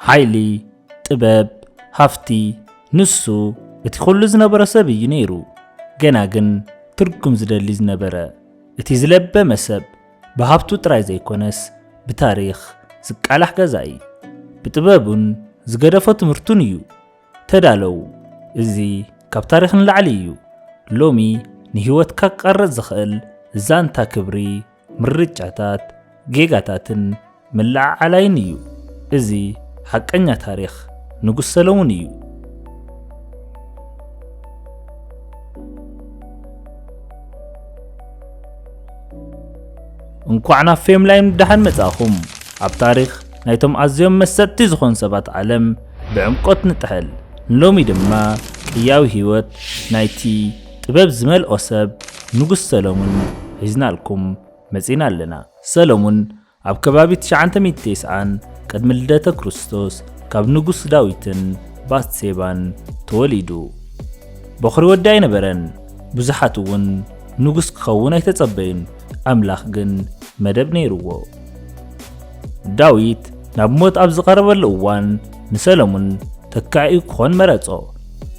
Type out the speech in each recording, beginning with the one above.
ሓይሊ፣ ጥበብ፣ ሃፍቲ፣ ንሱ እቲ ኩሉ ዝነበሮ ሰብ እዩ ነይሩ። ገና ግን ትርጉም ዝደሊ ዝነበረ። እቲ ዝለበመ ሰብ ብሃብቱ ጥራይ ዘይኮነስ ብታሪኽ ዝቃላሕ ገዛኢ፣ ብጥበቡን ዝገደፎ ትምህርቱን እዩ። ተዳለዉ፣ እዚ ካብ ታሪኽ ንላዕሊ እዩ። ሎሚ ንህይወትካ ክቐርጽ ዝኽእል ዛንታ ክብሪ፣ ምርጫታት፣ ጌጋታትን ምልዕዓላይን እዩ። እዚ ሓቀኛ ታሪኽ ንጉስ ሰሎሙን እዩ። እንኳዕ ናብ ፌም ላይም ደሓን መጻእኹም። ኣብ ታሪኽ ናይቶም ኣዝዮም መሰጥቲ ዝኾኑ ሰባት ዓለም ብዕምቆት ንጥሕል። ንሎሚ ድማ ቅያዊ ህይወት ናይቲ ጥበብ ዝመልኦ ሰብ ንጉስ ሰሎሙን ሒዝናልኩም መጺና ኣለና። ሰሎሙን ኣብ ከባቢ ትሽዓተ ሚእቲ ተስዓን ቅድሚ ልደተ ክርስቶስ ካብ ንጉስ ዳዊትን ባትሴባን ተወሊዱ። በኹሪ ወዲ ኣይነበረን። ብዙሓት እውን ንጉስ ክኸውን ኣይተጸበዩን። ኣምላኽ ግን መደብ ነይርዎ። ዳዊት ናብ ሞት ኣብ ዝቐረበሉ እዋን ንሰሎሙን ተካኢኡ ክኾን መረጾ።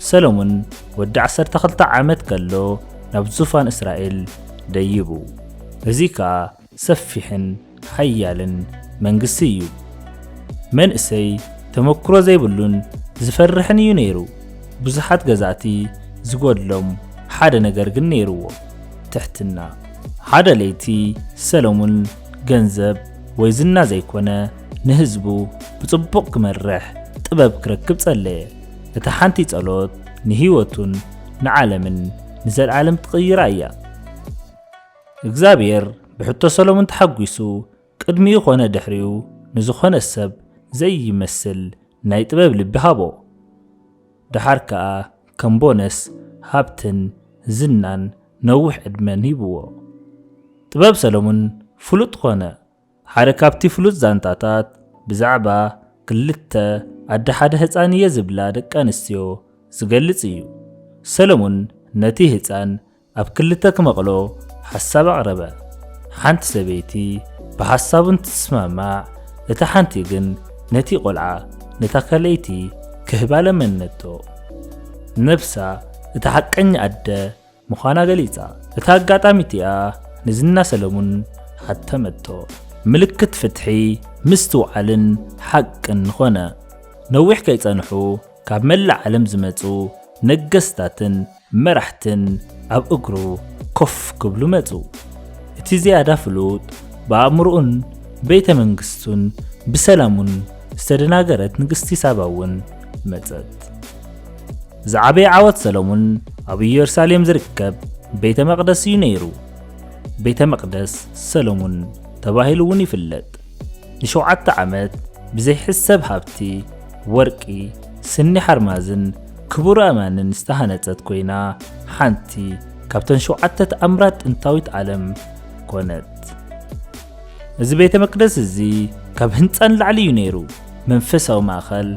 ሰሎሙን ወዲ ዓሰርተ ክልተ ዓመት ከሎ ናብ ዙፋን እስራኤል ደይቡ። እዚ ከኣ ሰፊሕን ሓያልን መንግስቲ እዩ። መንእሰይ ተመክሮ ዘይብሉን ዝፈርሕን እዩ ነይሩ። ብዙሓት ገዛእቲ ዝጎድሎም ሓደ ነገር ግን ነይርዎ፣ ትሕትና። ሓደ ለይቲ ሰሎሙን ገንዘብ ወይ ዝና ዘይኮነ፣ ንህዝቡ ብጽቡቕ ክመርሕ ጥበብ ክረክብ ጸለየ። እታ ሓንቲ ጸሎት ንህይወቱን ንዓለምን ንዘለኣለም ትቕይራ እያ። እግዚኣብሔር ብሕቶ ሰሎሙን ተሓጒሱ፣ ቅድሚኡ ኾነ ድሕሪኡ ንዝኾነ ሰብ ዘይመስል ናይ ጥበብ ልቢ ሃቦ። ደሓር ከኣ ከም ቦነስ ሃብትን ዝናን ነዊሕ ዕድመን ሂብዎ። ጥበብ ሰሎሙን ፍሉጥ ኾነ። ሓደ ካብቲ ፍሉጥ ዛንታታት ብዛዕባ ክልተ ኣደ ሓደ ህጻን እየ ዝብላ ደቂ ኣንስትዮ ዝገልጽ እዩ። ሰሎሙን ነቲ ህጻን ኣብ ክልተ ክመቕሎ ሓሳብ ኣቕረበ። ሓንቲ ሰበይቲ ብሓሳቡ እንትትስማማዕ፣ እታ ሓንቲ ግን ነቲ ቖልዓ ነታ ካልኣይቲ ክህባ ለመነቶ። ነብሳ እታ ሓቀኛ ኣደ ምዃና ገሊጻ። እታ ኣጋጣሚ እቲኣ ንዝና ሰለሙን ሓተመቶ። ምልክት ፍትሒ፣ ምስትውዓልን ሓቅን ኾነ። ነዊሕ ከይጸንሑ ካብ መላእ ዓለም ዝመጹ ነገስታትን መራሕትን ኣብ እግሩ ኮፍ ክብሉ መጹ። እቲ ዝያዳ ፍሉጥ ብኣእምሮኡን ቤተ መንግስቱን ብሰላሙን ዝተደናገረት ንግስቲ ሳባ እውን መጸት። ዝዓበየ ዓወት ሰሎሙን ኣብ ኢየሩሳሌም ዝርከብ ቤተ መቕደስ እዩ ነይሩ። ቤተ መቕደስ ሰሎሙን ተባሂሉ እውን ይፍለጥ። ንሸውዓተ ዓመት ብዘይሕሰብ ሃብቲ፣ ወርቂ፣ ስኒ ሓርማዝን ክቡር ኣእማንን ዝተሃነጸት ኮይና፣ ሓንቲ ካብተን ሸውዓተ ተኣምራት ጥንታዊት ዓለም ኮነት። እዚ ቤተ መቅደስ እዚ ካብ ህንጻ ንላዕሊ እዩ ነይሩ። መንፈሳዊ ማእከል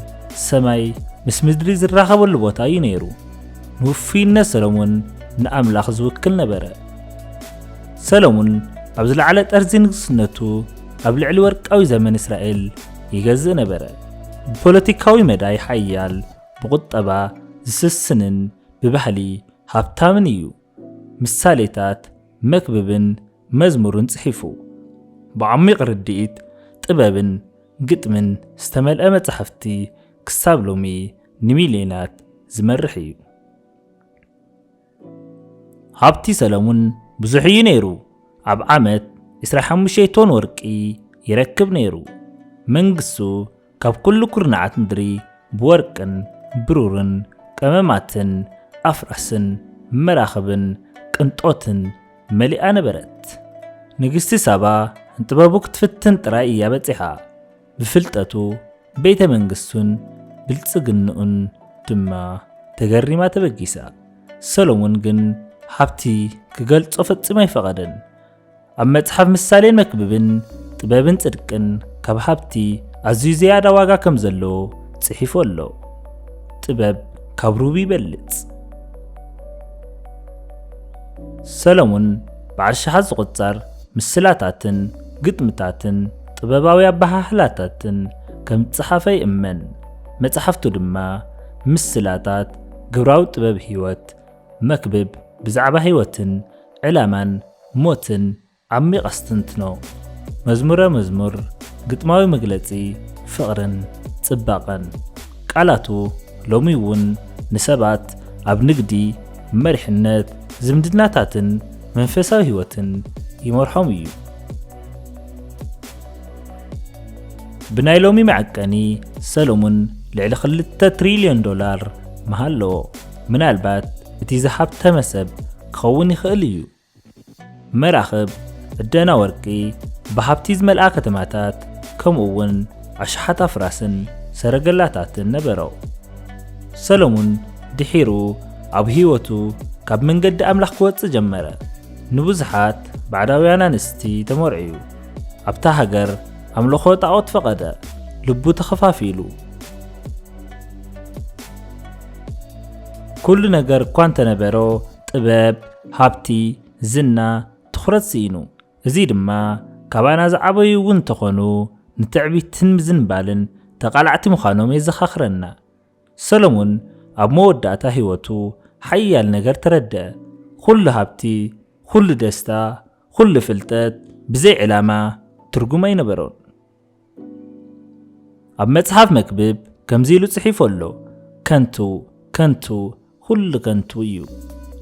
ሰማይ ምስ ምድሪ ዝራኸበሉ ቦታ እዩ ነይሩ። ንውፉይነት ሰሎሙን ንኣምላኽ ዝውክል ነበረ። ሰሎሙን ኣብ ዝለዓለ ጠርዚ ንግስነቱ ኣብ ልዕሊ ወርቃዊ ዘመን እስራኤል ይገዝእ ነበረ። ብፖለቲካዊ መዳይ ሓያል፣ ብቁጠባ ዝስስንን ብባህሊ ሃብታምን እዩ። ምሳሌታት፣ መክብብን መዝሙርን ጽሒፉ። ብዓሚቕ ርድኢት፣ ጥበብን ግጥምን ዝተመልአ መጻሕፍቲ ክሳብ ሎሚ ንሚልዮናት ዝመርሕ እዩ። ሃብቲ ሰለሙን ብዙሕ እዩ ነይሩ። ኣብ ዓመት ዕስራ ሓሙሽተ ቶን ወርቂ ይረክብ ነይሩ። መንግስቱ ካብ ኩሉ ኩርናዓት ምድሪ ብወርቅን ብሩርን ቀመማትን ኣፍራስን መራኽብን ቅንጦትን መሊኣ ነበረት። ንግስቲ ሳባ ንጥበቡ ክትፍትን ጥራይ እያ በጺሓ። ብፍልጠቱ፣ ቤተ መንግስቱን ብልጽግንኡን ድማ ተገሪማ ተበጊሳ። ሰሎሙን ግን ሃብቲ ክገልጾ ፈጺሙ ኣይፈቐደን። ኣብ መጽሓፍ ምሳሌን መክብብን ጥበብን ጽድቅን ካብ ሃብቲ ኣዝዩ ዝያዳ ዋጋ ከም ዘለዎ ጽሒፉ ኣሎ። ጥበብ ካብ ሩቢ ይበልጽ። ሰሎሙን ብኣሽሓት ዝቑጸር ምስላታትን ግጥምታትን ጥበባዊ ኣበሃህላታትን ከም ዝጸሓፈ ይእመን። መጽሓፍቱ ድማ ምስላታት፣ ግብራዊ ጥበብ ህይወት፣ መክብብ ብዛዕባ ህይወትን ዕላማን ሞትን ዓሚቕ ኣስተንትኖ። መዝሙረ መዝሙር ግጥማዊ መግለጺ ፍቕርን ጽባቐን። ቃላቱ ሎሚ እውን ንሰባት ኣብ ንግዲ፣ መሪሕነት፣ ዝምድናታትን መንፈሳዊ ህይወትን ይመርሖም እዩ። ብናይ ሎሚ መዐቀኒ ሰሎሙን ልዕሊ ክልተ ትሪልዮን ዶላር ምሃለዎ። ምናልባት እቲ ዝሃብተመ ሰብ ክኸውን ይኽእል እዩ። መራኽብ፣ ዕደና ወርቂ፣ ብሃብቲ ዝመልኣ ከተማታት፣ ከምኡ እውን ኣሽሓት ኣፍራስን ሰረገላታትን ነበሮ። ሰሎሙን ድሒሩ ኣብ ህይወቱ ካብ መንገዲ ኣምላኽ ክወጽእ ጀመረ። ንብዙሓት ባዕዳውያን ኣንስቲ ተመርዕዩ፣ ኣብታ ሃገር ኣምልኾ ጣዖት ፈቐደ። ልቡ ተኸፋፊሉ። ኩሉ ነገር እኳ እንተነበሮ፣ ጥበብ፣ ሃብቲ፣ ዝና፣ ትኹረት ስኢኑ። እዚ ድማ ካባና ዝዓበዩ እውን እንተኾኑ፣ ንትዕቢትን ምዝንባልን ተቓላዕቲ ምዃኖም የዘኻኽረና። ሰሎሙን ኣብ መወዳእታ ህይወቱ ሓያል ነገር ተረድአ። ኩሉ ሃብቲ፣ ኩሉ ደስታ፣ ኩሉ ፍልጠት ብዘይ ዕላማ ትርጉም ኣይነበሮን። ኣብ መጽሓፍ መክብብ ከምዚ ኢሉ ጽሒፉ ኣሎ፣ "ከንቱ፣ ከንቱ፣ ኩሉ ከንቱ እዩ።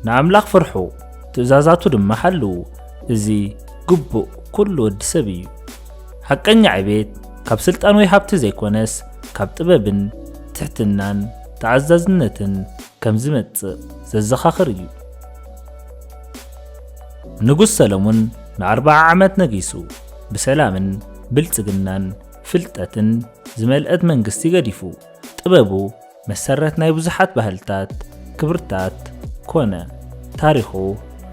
ንኣምላኽ ፍርሑ፣ ትእዛዛቱ ድማ ሓልዉ። እዚ ግቡእ ኩሉ ወዲ ሰብ እዩ።" ሓቀኛ ዕቤት ካብ ስልጣን ወይ ሃብቲ ዘይኮነስ፣ ካብ ጥበብን ትሕትናን ተኣዛዝነትን ከም ዝመጽእ ዘዘኻኽር እዩ። ንጉስ ሰሎሙን ንኣርብዓ ዓመት ነጊሱ፣ ብሰላምን ብልጽግናን ፍልጠትን ዝመልአት መንግስቲ ገዲፉ፣ ጥበቡ መሰረት ናይ ብዙሓት ባህልታት፣ ክብርታት ኮነ። ታሪኹ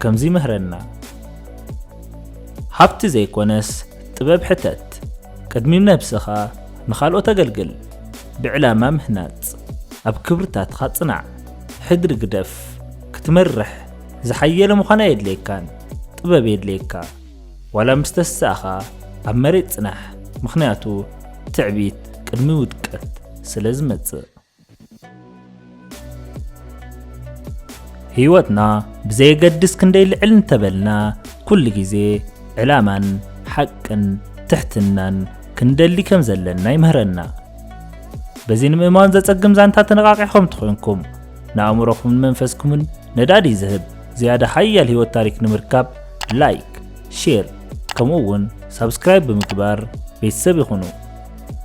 ከምዚ ይምህረና። ሃብቲ ዘይኮነስ ጥበብ ሕተት። ቅድሚ ነብስኻ ንኻልኦት ኣገልግል። ብዕላማ ምህናጽ። ኣብ ክብርታትኻ ጽናዕ። ሕድሪ ግደፍ። ክትመርሕ ዝሓየለ ምዃን ኣየድልየካን። ጥበብ የድልየካ። ዋላ ምስ ተሳእኻ ኣብ መሬት ጽናሕ። ምኽንያቱ ትዕቢት ቅድሚ ውድቀት ስለ ዝመጽእ። ህይወትና ብዘየገድስ ክንደይ ልዕል እንተበልና፣ ኩሉ ግዜ ዕላማን ሓቅን ትሕትናን ክንደሊ ከም ዘለና ይምህረና። በዚ ንምእማን ዘጸግም ዛንታ ተነቓቒሕኩም እንተኾይንኩም፣ ንኣእምሮኹምን መንፈስኩምን ነዳዲ ዝህብ ዝያዳ ሓያል ህይወት ታሪክ ንምርካብ፣ ላይክ፣ ሼር፣ ከምኡ እውን ሳብስክራይብ ብምግባር ቤተሰብ ይኹኑ።